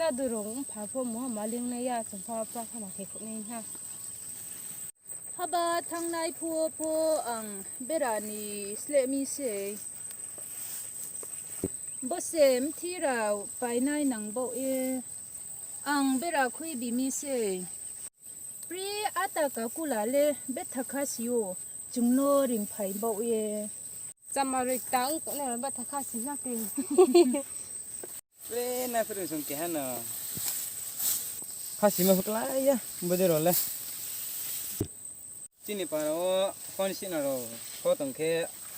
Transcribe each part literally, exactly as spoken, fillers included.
Yadurung mpha pho muha maling nai ya, chung pha prathana khe khouh nai na. Haba thanngnai phuh wo pho ang bera ni sleh mi sei. Bo se mthi rao painai nang baoh ye ang bera khui bi mi sei. Pri ata kakula le betha khasi yo, chung no ringphai baoh ye. Chama roi tang tongnai betha khasi na kri. Pre na phirung song keha no. Khasi ma phuklai ya, bodei rao le. Chini para wo phone signal rao pho tong khe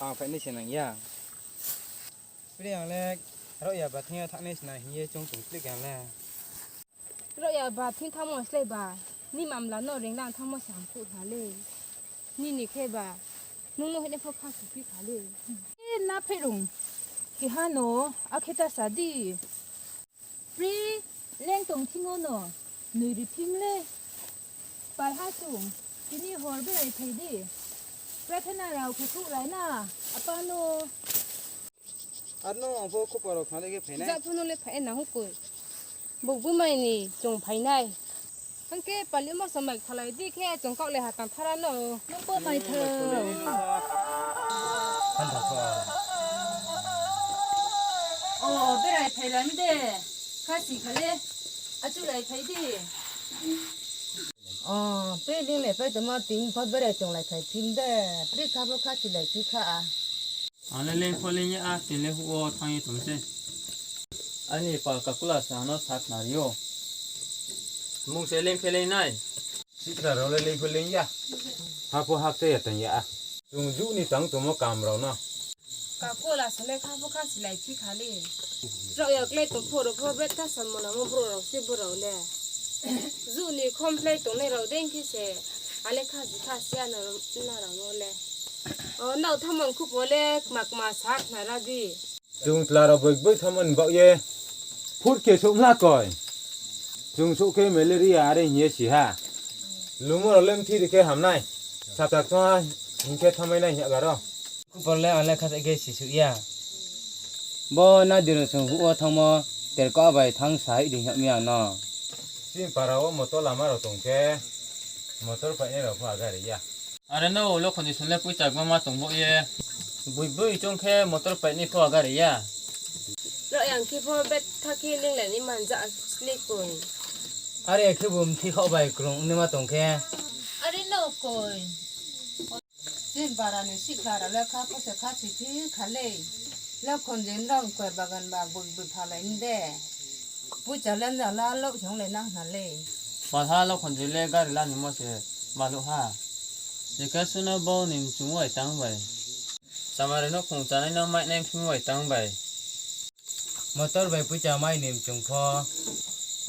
ang phai nai se nang ya. Pri ang le roh ya ba thing yo thanng nai se nang hing ye chung tong klik ang le. Roh ya ba thing thanngmo slái ba, ni mamla no ring lang thanngmo se ham phuh na le. Nini khe ba, nung no hing ye pho kha su phi kha le. E na phirung, keha no, akhe ta sa di. Pri, leng tong thing yo no, noi ri phim le. Pal ha chung, tini hor berai phai di. Prathana rao khe khouhlai na, apa no. Ar no ang pho khupor rao khnalai khe phai nai. Ja pho no le phai nang koi. Buk bumai ni chung phai nai. Ang khe pali mo samai khalai di khe chung kaoh le ha tang thara no. Nung pho mai thou. Than tha pho. O, berai phai lai mi de. Khasi kha le. Achu lai phai di. O, pre ling le pai tongmo tini pho berai tonglai phai phim de. Pre kha pho khasi lai phi kha a. Ang le leng pho leng ya, tini le huh wo thanng ye tong se. Aini pal kakula se ang no sa khna ri ou. Mung se leng phe leng nai. Sihkhla rao le leng pho leng ya. Ha pho hak cha ya tang ya. Chung juh ni tang tongmo kam rao no. Kakula se le kha pho khasi lai phi kha le. Rao ya klái tong pho rao pho betha sammo nangmo brouh rao se brouh rao le. Juh ni khom klái tongnai rao dei khe se. Ale khasi khasi ya na rao no le. O, nrao thanngmo khupo le kma kma sa khna ra di. Chung chla rao boi boi thanngmo ni baoh ye. Phut khe souh mla koi. Chung souh khe malaria are hing ye si ha. Lumo rao le mthi ri khe ham nai. Saptak chong ha hing khe thanngmai nai hing ya garo. Khupor le ang le kha se khe si suh ya. Bo nadi rao chung huh wo thanngmo, terka bai thanng sa hoih di hing yag mi ang no. Chini para wo motor lama rao tong khe, motor painai rao pho agari ya. Are no, Lokhon ni song le poicha gbangma tong baoh ye. Boi boi choung khe motor painai pho agari ya. Rao yang khe pho betha khe linglai ni man ja slái koi. Are khebu mthi khaoh bai krung ongnaima tong khe. Are no koi. Chini para ni sihkhla rao le kha pho se khasi phi kha le. Lokhon je nrao koi bagan ba boi boi phalai ni de. Poicha le nrao la louh se onglai nang khna le. Pal ha Lokhon je le gari la nimo se baluh ha. Je khe suno bo ni mchung wai tang bai. Samari nouhkhong chánai no mainai phim wai tang bai. Motor bai poicha mai ni mchung pho.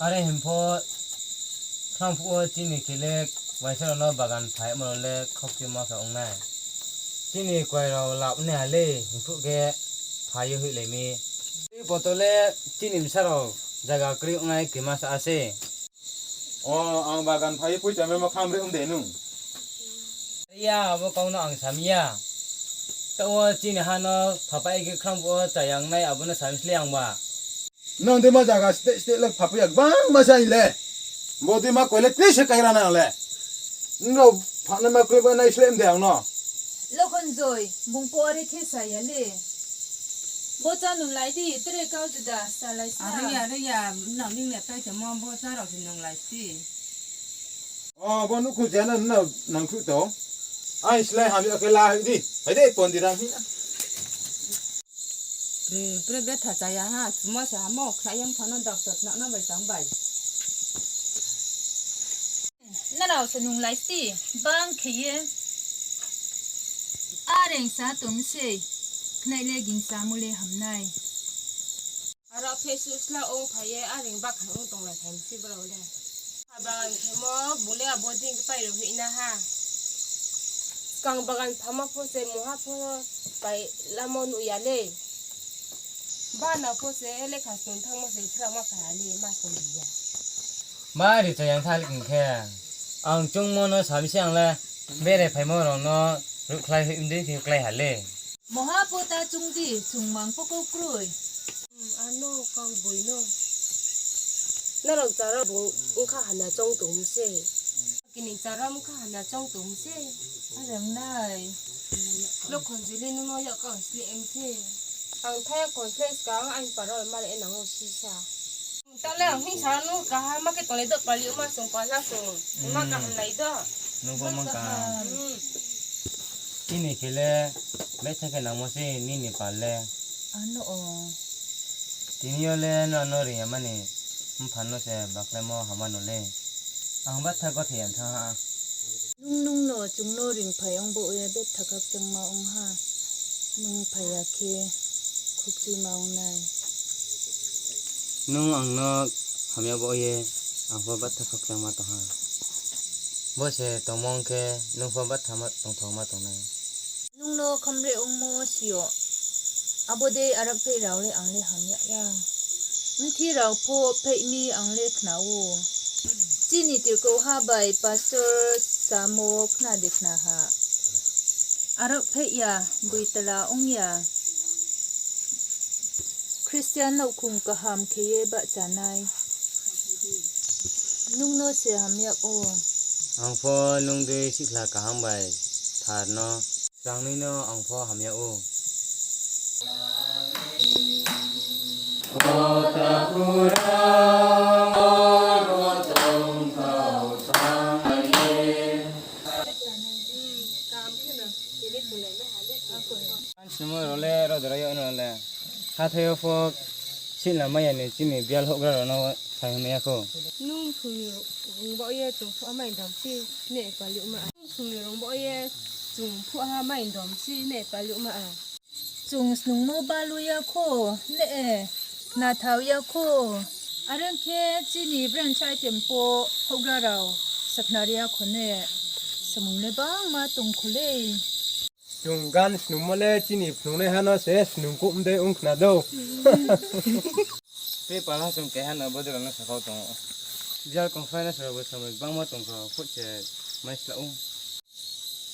Are hing pho, khram phuh wo chini khe le, waisa rao no bagan phaimo rao le khaukchimo khe ong nai. Chini koi rao lap nai ha le, hing phuh khe phai ye hoihlai mi. Tei poto le chini bsa rao zaga kroi ong nai kri ma sa se. O, ang bagan phai ye poicha maimo kham re ong de nung. Ya, abo kau no ang sa mi ya. Taoh wo chini ha no phapai khe khram phuh wo chaya ong nai, abo no sa mi sle ang ba. Nang dei ma zaga steh steh le phapai ya gbangma sa le. Bo dei ma koi le kri se kaira nang le. Nrao phanai ma kroi ba nai sle mde ang no. Lokhon joi, bung pho are khe sa ya le. Bo chá nunglai di, tre kau juda salai sa. Are ya, are ya, nang ning le pai tongmo bo chá rao se nunglai di. O, bo nuhkhu je no nang, nang thuh tong. Ai, slái ham ya khe la hoih di. Hai de, pon di rang hing na. Pre, pre betha chaya ha, chuma se hamo, khnai yang phano doctor na, na bai tang bai. Nrao se nunglai sti, bang khe ye. Areng sa tong se, khnai le gingsa mo le hamnai. Aro khe susla ong phai ye, areng bakhan ong tonglai phai msi brao le. Ha bagan khemo, bung le abo ding pai ro hoi na ha. Skang bagan phamo pho se, muha pho pai lamo nuh ya le. Bana pho se, lekha sung thangmo se, thrama phai ha le, ma sung ya. Ma ri chayang thal king khe. Ang chungmo no sami se ang le, bere phaimo rao no, ruhkhlai hoi mdei khe klái ha le. Moha pho ta chung di, chung mang pho kau kroi. Hmm, ano kau boi no. Nrao chara bung ongkha hamya choung tong mi se. Kini chara ongkha hamya choung tong mi se. Are ong nai. Lokhon jili nung no yak kang sleh mi se. Ang thaya kon sleh skang ang paro mare nang o sisa. Tale ang hing sa nung kaham ma khe tonglai do pali ma sung pala sung. Ma kaham lai do. Nung pho mang kaham. Hmm. Tini khe le, betha khe nangmo se nini pal le. Ano o. Tini yo le no, no ri ya mani, mphan no se baklaimo hama no le. Ang betha kothe ya thanng ha. Nung, nung no chung no ringphai ong bo ye betha khakchangma ong ha. Nung phai ya khe khokchuima ong nai. Nung ang no hamya bo ye, ang pho betha khakchangma tong ha. Bo se tongmo ong khe, nung pho betha ma tongthaoma tong nai. Nung no khamre ongmo si yo. Abo dei arak pheih rao le ang le hamya ya. Mthi rao pho pheih mi ang le khna ou. Chini tirkouha bai pastor samo khna de khna ha. Arak pheih ya, boitala ong ya. Christian nouhkhong kaham khe ye bahcha nai. Nung no se hamya ou. Ang pho nung dei sihkhla kaham bai thar no. Changnoi no ang pho hamya ou. Ang snungmo rao le ro dora yo no le. Hathái yo pho sihla mai ya ni chini bial houhgra rao no sai hing ya khou. Nung sung ni rung baoh ye chung phuh ha mai dom si ne pal yo ma. Nung sung ni rung baoh ye chung phuh ha mai dom si ne pal yo ma. Chung snungmo balu ya khou, ne, khnathao ya khou. Are ong khe chini branch item pho houhgra rao sakhnari ya khou ne, samung le bangma tong khou lei. Chung gan snungmo le chini phnungnaiha no se snungkuh mdei ong khna dou. Tei pal ha chung keha no bodei rao no sakau tong ou. Bial conference rao bo samung bangma tong kha, phuh se mai sla ou.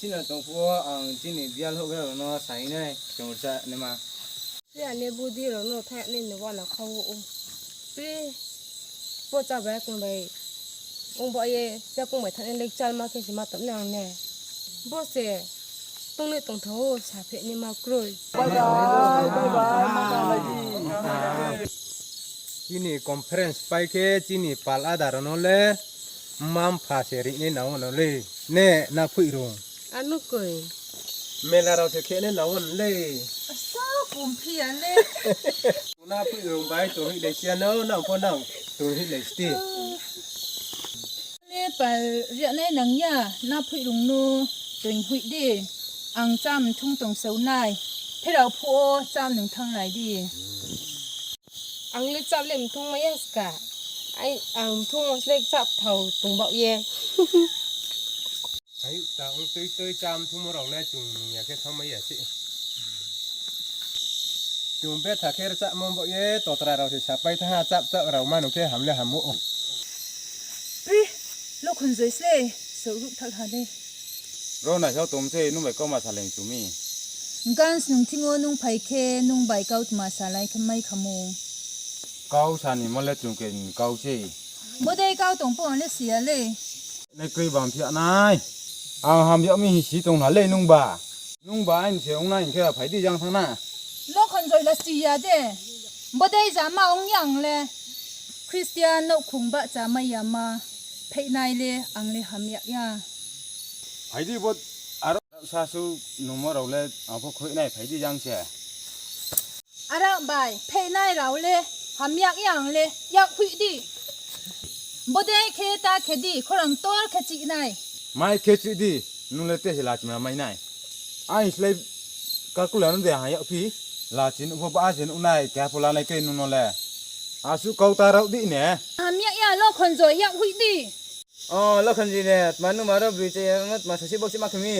Chini tong phuh wo ang chini bial houhgra rao no sai nai chung rcha naima. Tei ani budi rao no thai ni no wana kha ou. Tei bo cha bai kung bai ong baoh ye, cha kung bai thanngnai le kchalma khe se ma tong nai ang ne. Bo se tongnai tongthao ou, sapheih naima kroi. Chini conference pai khe chini pal áda rao no le mma-mpha se rinai nang ou no le. Ne, na phoihrung. Ano koi. Mela rao se khenai nang ou no le. Asa, kumphi ya le. Na phoihrung bai tonghoihlai si ya no, nang pho nang tonghoihlai si di. Le pal rianai nang ya, na phoihrung no tonghoih di. Ang chá mthung tong sau nai. Pherao phuh wo chá nung thannglai di. Ang le chá le mthung mai ya ska. Ai, ang mthung wo se le chá thao tong baoh ye. Ayuh ta ong tui tui chá mthungmo rao le chung nung ya khe thanngmai ya se. Chung betha khe rchamo baoh ye totra rao se sapai thanng ha, chap chap rao ma nung khe ham le ham ou. Pri, Lokhonjoi se, souhruh thal ha le. Ro naisao tong se, nung bai kauma saleng chu mi. Gan snung thing wo nung phai khe, nung bai kautma salai khe mai khamo. Kau sa ni mo le chung khe kau se. Bodei kau tong pho ang le si ya le. Nai kroi bang phi ya nai. Ang hamyag mi hing si tong na le nungba. Nungba aini se ong nai hing khe phai di jang thanng na. Lokhonjoi le si ya de. Bodei jama ong yang le. Christian nouhkhong bahcha mai ya ma. Pheihnai le ang le hamyag ya. Phai di bo aro sasu nungmo rao le ang pho khuih nai phai di jang se. Arak bai pheihnai rao le hamyag yang le yakhoih di. Bodei khe ta khe di, khorang tor khe chih nai. Mai khe chih di, nung le te se lachima mai nai. Aini slái kakula no de ha yakphi, lachi nuh pho ba se nuh nai, keha pho lanai kroi nung no le. Asuh kau ta rao di ne. Hamyag ya Lokhonjoi yakhoih di. O, Lokhonjoi ne, tma nung ma ro broi chaya no tma sasi boksi ma khe mi.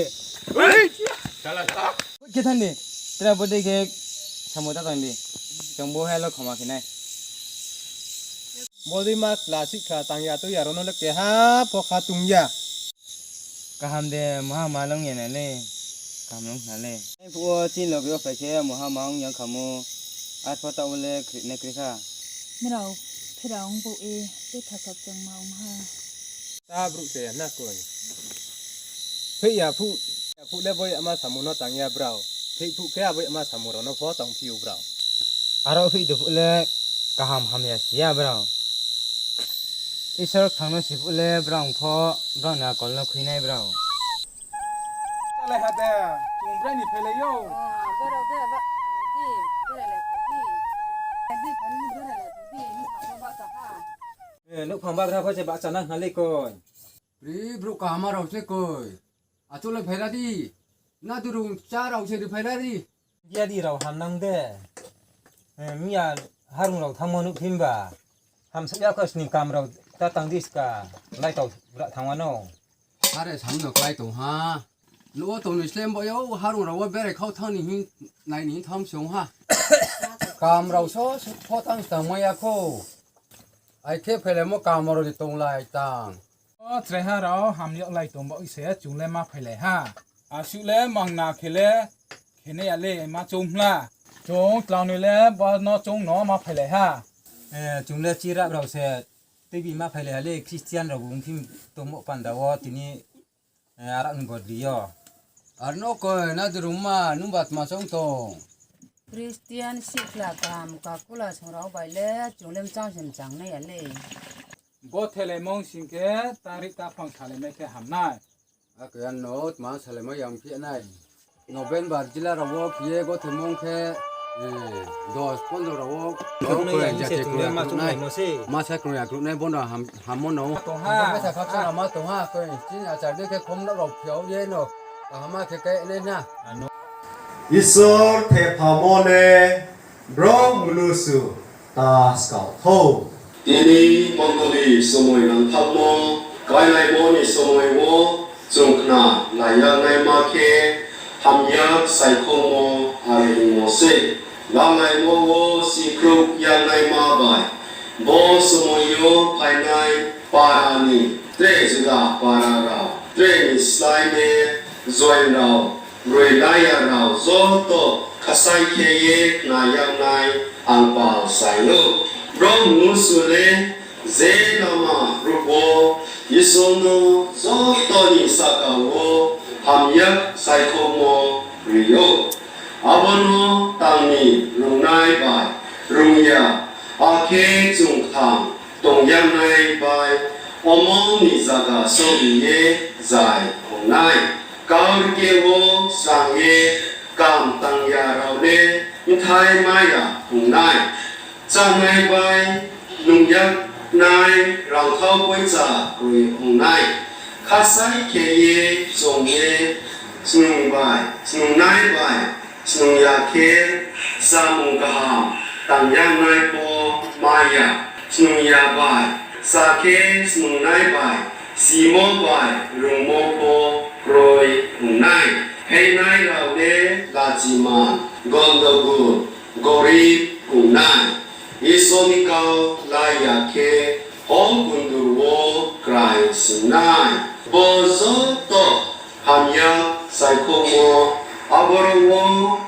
Khe thanng di, tra bodei khe samung ta tang di. Chung bo he lo khoma khe nai. Bodei ma la sihkhla tang ya tui ya rao no le keha pho kha tong ya. Kaham de, muha ma lung ya na le. Kaham lung khna le. Ai phuh wo chini loge wo phai khe muha ma ong ya khamo. Arpho taoh wo le kri ne kri kha. Nrao Khrang bo e, tei thasa changma ong ha. Ta brouh se na koi. Phih ya phuh, ya phuh le bo yama samung no tang ya brao. Phih phuh khe abo yama samung rao no pho tang phi ou brao. Aro phih de phuh le kaham hamya si ya brao. Isor thang no si phuh le brao pho, brao ni akol no khui nai brao. Chalai ha de, chung brai ni phailai ou. Di, bere le di. Di, bere le di, ni thang no bahcha ha. E, nouhphang bagra pho se bahcha nang ha le koi. Ri brouh kaham rao se koi. Achouh le phaira di. Nadurung chá rao se ri phaira di. Biadi rao ham nang de. E, miya harung rao thanngmo nuh phi ba. Hamsa ya kho sning kam rao ta tang di ska. Lai tau bra thanng wa no. Are sam no klái tong ha. Nouh wo tong ni slem bo yo harung rao wo berai khau thanng ni hing nai ni hing tham song ha. Kam rao so so pho tang tang mai ya kho. Ai khe phailaimo kam rao ni tonglai tang. O chraiha rao hamyag lai tong baoh se chung le ma phailai ha. Asuh le mangna khe le khenai ya le ma choung hla. Chung tlang ni le bo no choung no ma phailai ha. E, chung le chirap rao se tuibi ma phailai ha le Christian rao bung phi tongmo panda wo tini, e, arak ni bodli yo. Ar no koi nadurungma nungba tma choung tong. Christian sihkhla kaham kakula song rao bai le chung le mchang se mchang nai ya le. Gothelaimo sing khe tari ta phang salaimai khe ham nai. Akhe ano tma salaimai yang phi nai. November jila rao wo phi ye gothemo khe, e, dos pondro rao wo. Krungnai ya jati se krung ya krungnai. Ma sa krung ya krungnai bono ham, hammo no. Tong ha. Bo sa khakchang rao ma tong ha, koi chini achar de khe khomlap rao phiao ye no. Kaham khe khe nai na. Isor thephamo le brouh mnusu ta skau thou. Tini mondoli somoi nangthaohmo, kláilaimo ni somoi wo chung khna laiya naima khe, hamya saikhouhmo are hingmo se, lalaimo wo sikhrouh ya naima bai, bo somoi yo phainai para ni tre juda para rao, tre ni slái le join rao, broi laya rao joto khasai khe ye khna yagnai ang pal sai ou. Brouh mnusu le je lama ruh wo Isor no joto ni sahka wo hamya saikhouhmo ri ou. Abo no tang ni rungnai bai rung ya, akhe chung kthang tong yagnai bai omong ni zaga souhri ye zai ong nai. Kau rike wo srang ye kam tang ya rao le bthai mai ya ong nai. Chánai bai nung yagnai rangkhau poicha kroi ong nai. Khasai khe ye chung ye snung bai, snungnai bai, snung ya khe samung kaham tang yagnai pho mai ya. Snung ya bai, sa khe snungnai bai, simo bai, rungmo pho kroi ong nai. Pheinai rao le lachiman, gondogul, gorib ong nai. Isor ni kau laya khe hall kundur wo krai sing nai. Bo joto hamya saikhouhmo aboro wo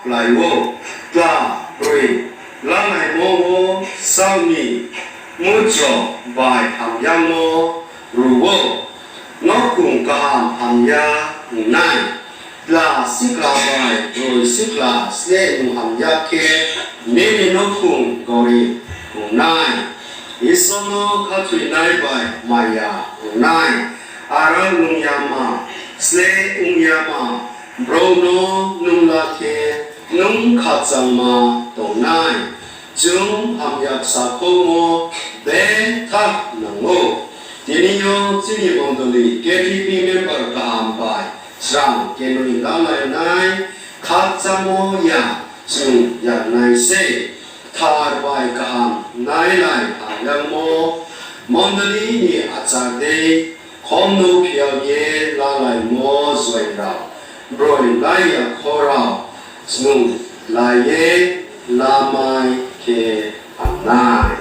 klái ou. Tla broi lalaimo wo saoh ni mujo bai hamyamo ru ou. Nouhkhong kaham hamya ong nai. Tla sikla bai broi sikla sleh nung hamya khe, nini nouhkhong gorib ong nai. Isor no khathoinai bai maya ong nai. Arang ong yama, sleh ong yama, brouh no nung la khe, nung khakchangma tong nai. Chung hamya ksakhouhmo bethak nang ou. Tini yo chini mondoli K T P member kaham bai srang kenoi lalainai, khakchangmo ya chung yagnai se. Kthar bai kaham nailai hamyangmo, mondoli ni achar dei, khomno phiao ye lalaimo join rao, broi lai ya kho rao, snung lai ye lamai khe ham nai.